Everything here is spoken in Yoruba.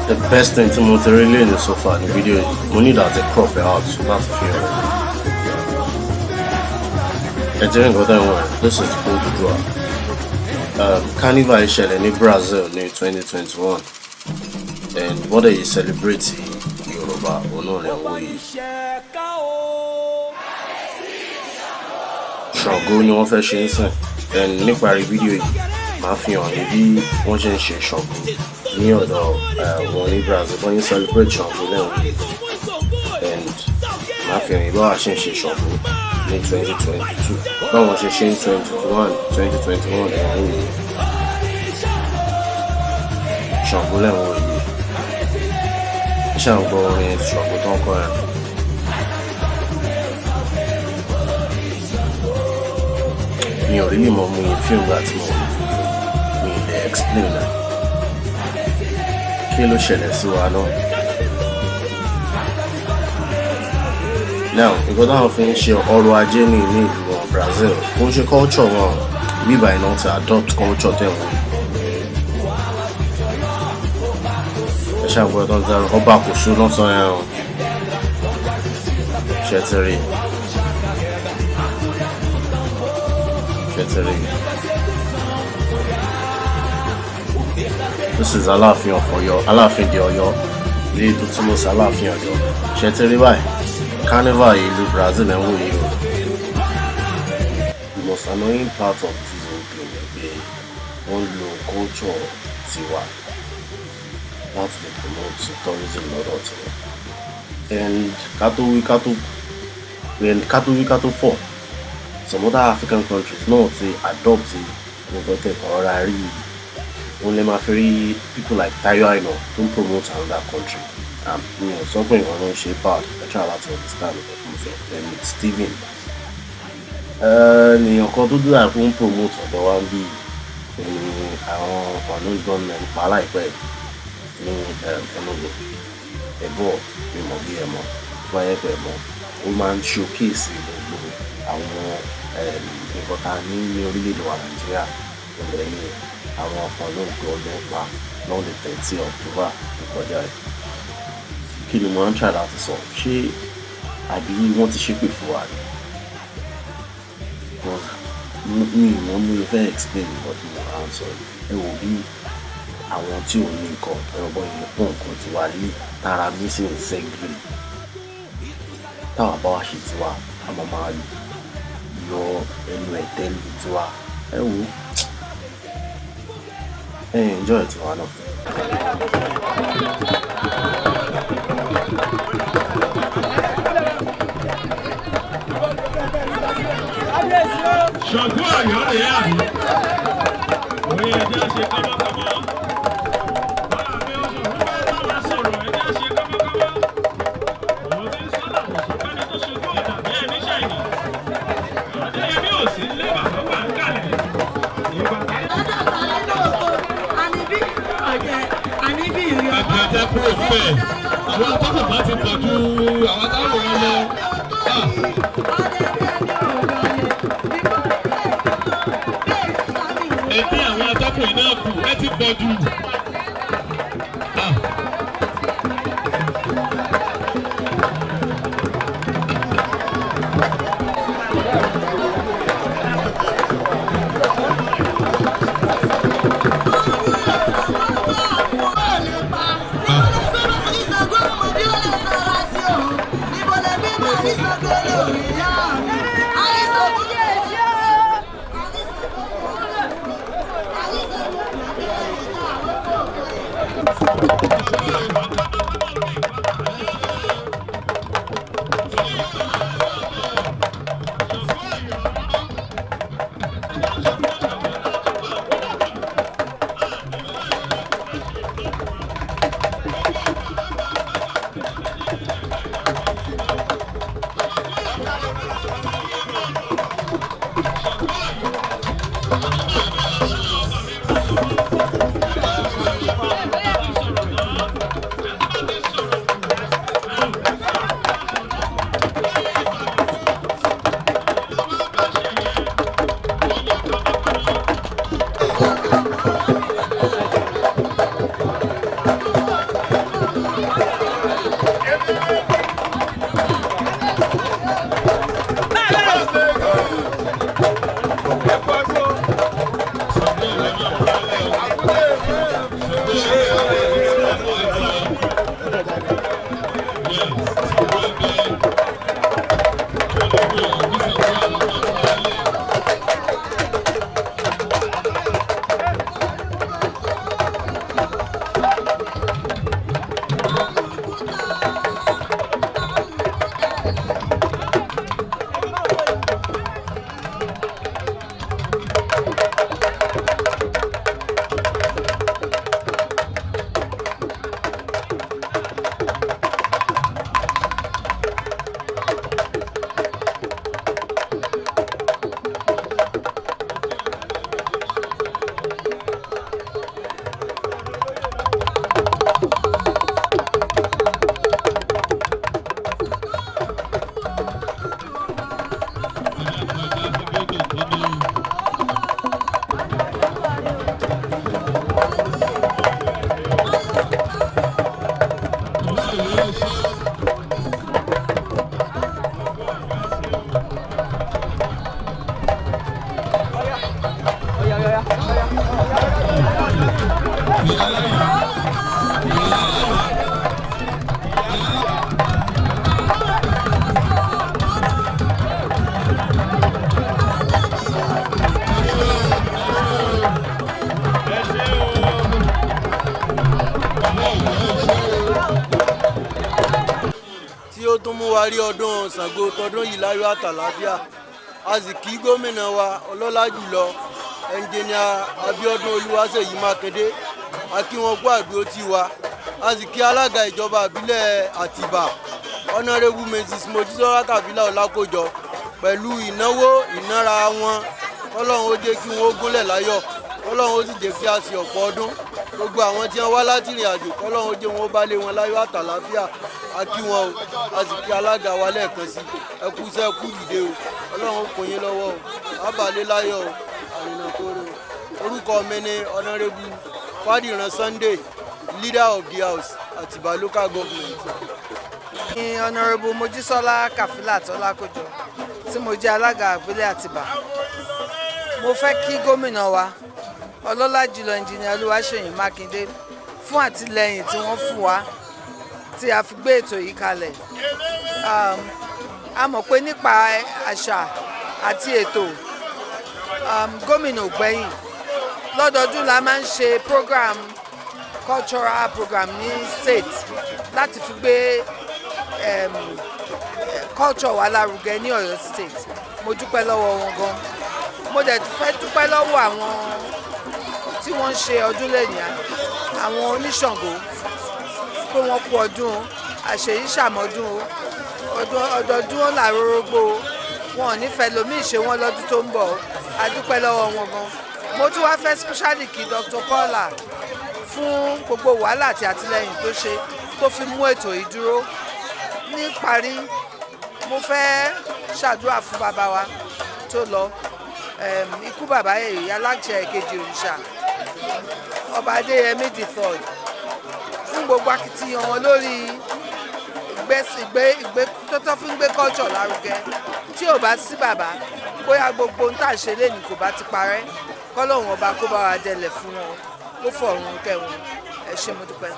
The best thing tí mo ti rí lónìí so far ní fídíò yìí, mo need àti crop it out láti fi hàn. Ẹ ti rí nǹkan tẹ́ ń wọ̀ ẹ́. This is Odùduwà. Carnival ìṣẹ̀lẹ̀ ní Brazil ní 2021 and wọ́n dẹ̀ yìí celebrate Yorùbá, òun náà lè wò yìí. Ṣàngó ni wọ́n fẹ́ ṣe ń sìn, and níparí fídíò yìí, màá fi hàn yín bí wọ́n ṣe ń ṣe Ṣàngó ní ọ̀dọ̀ wọn ní Brazil. Wọ́n yín celebrate Ṣàngó lẹ́wọ̀n yìí, and màá fi hàn yín báwa ṣe ń ṣe Ṣàngó ní 2022, báwọn ṣe ṣe ní 2021 ẹ̀wọ̀n yìí. Ṣàngó lẹ́wọ̀n yìí. Ẹ ṣáà ń gbọ́ orin Ṣàngó tó ń kọ́ ẹ̀. Mi ò really mọ mo yẹn fíìmù gbà tí mo wò ní fídíò yìí, mi ì lè explain ẹ̀. Kí ló ṣẹlẹ̀ sí wa náà? Now, nǹkan táwọn fi ń ṣe ọrọ̀ ajé ní ìlú wọn Brazil, kò ń ṣe culture wọn bíbá iná ti adopt culture tẹ̀ wọ́n. Ẹ ṣàgbọ́ tó ń darú ọba kò sún lọ́sàn ẹ̀ o. Ṣe ti rí? Ṣe ti rí? This is Aláàfin of Ọ̀yọ́, Aláàfin di Ọ̀yọ́, ilé tó túmọ̀ sí Aláàfin Ọ̀yọ́. Ṣe ti rí báyìí? Carnival ìlú Brazil ẹ̀ ń wò yìí o. The most annoying part of this whole thing ni pé wọ́n lo culture tiwa láti lè promote tourism lọ́dọ̀ tiwọn. And ká tó wí ká tó and ká tó wí ká tó fọ̀, some other African countries náà ti adopt nǹkan tẹ̀ kọ́ ra rí yìí. Wọ́n lè máa fi rí people like Tayo Aina tó ń promote another country. Mi ò sọ pé nǹkan tó ń ṣe bad, I try láti understand nǹkan tí mo sọ. Then Steven ènìyàn kan tó dúró àpò ń promote ọ̀dọ̀ wa ń bí ní àwọn unknown gunmen pa láìpẹ́ ní Enugu ẹ̀bọ̀. Mi mọ̀ bí ẹ mọ̀, tó bá yẹ pé ẹ mọ̀, ó máa ń showcase gbogbo àwọn nǹkan tá a ní ní orílẹ̀-èdè wa Nàìjíríà. Ìpínlẹ̀ ní àwọn unknown gunmen pa lọ́n the 30 October tó kọjá yìí. Kí ni mo ń try láti sọ? Ṣé àbí wọ́n ti ṣépè fún wa ni? Because mi ì mọ̀, mi ò fẹ́ explain nǹkan tí mo máa ń sọ yìí. Ẹ wò bí àwọn tí ò ní nǹkan, ẹ wò bọ́ yẹn pọ̀ nǹkan tiwa lé tára mi sì ń ṣẹ́gìrì. Táwa bá wá ṣe tiwa, a máa máa yọ ẹnu ẹ̀tẹ́ lu tiwa. Ẹ wò ó, ẹ enjoy tiwa náà. Ṣàngó Ọ̀yọ́ rèé àbí? Òye ẹ̀jẹ̀ ṣe kọ́mọ́kọ́mọ́. Báwa bí ó ṣòro bá bá wa sọ̀rọ̀, ẹ̀jẹ̀ ṣe kọ́mọ́kọ́mọ́. Òun ti ń sọ́nà òṣùpá ní tó ṣojú ọ̀dà bẹ́ẹ̀ níṣẹ́ yìí. Adéyẹmí ò sí nílé, bàbá wà ń kalẹ̀. Ìgbà Ẹgbẹ́ ẹjẹ́ kúrò níbẹ̀. Àwọn atọ́kùn bá ti pọ̀ ju àwọn táwọn wọn lọ. Ẹbí àwọn atọ́kùn náà kù, ẹ ti pọ̀ jù. Ẹ ṣé o. Tí ó tún mú wa rí ọdún Ṣàngó tọdún yìí láyọ̀ àtàlàáfíà. A sì kí gómìnà wa ọlọ́lá jùlọ, ẹnjìnìà Abíọ́dún Olúwaṣèyí Mákindé. A kí wọn kú àdúró tì wa. A sì kí alága ìjọba ìbílẹ̀ Àtìbà, Ọ̀nàrẹ́bù Mrs Mojísọ́lá Kàfílà Ọlákójọ, pẹ̀lú ìnáwó ìnára wọn. Kọ́lọ́run ó jẹ́ kí wọ́n gúnlẹ̀ láyọ̀, kọ́lọ́run ó sì jẹ́ kí a ṣe ọ̀pọ̀ ọdún. Gbogbo àwọn tí wọ́n wá láti ìrìn àjò, kọ́lọ́run ó jẹ́ wọn ó bá lé wọn láyọ̀ àtàlàáfíà. A kí wọn o, a sì kí alága wa lẹ́ẹ̀kan sí. Ẹ kú iṣẹ́, kú dìde o. Ọlọ́run ó kún yín lọ́wọ́ o, àbálẹ́ láyọ̀ o, àrìnà kóró o. Orúkọ mi ni Ọ̀nàrẹ́bù Fádìran Sunday, leader of the house, Àtìbà Local Government. Ní Honourable Mojísọ́lá Kàfílà Tọ́lákójọ, tí mo jẹ́ alága ìbílẹ̀ Àtìbà, mo fẹ́ kí gómìnà wa ọlọ́lá jùlọ, ẹnjìnìà Olúwaṣèyí Mákindé, fún àtìlẹ́yìn tí wọ́n fún wa tí a fi gbé ètò yìí kalẹ̀. A mọ̀ pé nípa àṣà àti ètò, gómìnà ò gbẹ́yìn. Lọ́dọọdún la máa ń ṣe program, cultural program ní state láti fi gbé culture wa lárugẹ ní Ọ̀yọ́ State. Mo dúpẹ́ lọ́wọ́ wọn gan. Mo dẹ̀ fẹ́ dúpẹ́ lọ́wọ́ àwọn tí wọ́n ń ṣe ọdún lẹ́yìn, àwọn oníṣàngó, pé wọ́n kú ọdún o, àṣèyí ṣàmọ́dún o, ọdún ọdọọdún làrórógbó o. Wọn ò ní fẹ́ lomi ìṣe wọn lọ́dún tó ń bọ̀ o. A dúpẹ́ lọ́wọ́ wọn gan. Mo tún wá fẹ́ specially kí Dr. Paula fún gbogbo wàhálà àti àtìlẹyìn tó ṣe tó fi mú ètò yìí dúró. Níparí, mo fẹ́ ṣàdúrà fún bàbá wa tó lọ, ikú bàbá yèyí, aláṣẹ èkejì òrìṣà, Ọba Adéyẹmí the Third, fún gbogbo akitiyan wọn lórí ìgbé ìgbé tó tọ́ fún gbé culture lárugẹ. Tí ò bá sí bàbá, bóyá gbogbo ohun tá à ń ṣe lénìí kò bá ti parẹ́. Kọ́lọ́hún ọba kó bá wa dẹlẹ̀ fún wọn, kó fọ̀run kẹ́ wọn. Ẹ ṣé, mo dúpẹ́.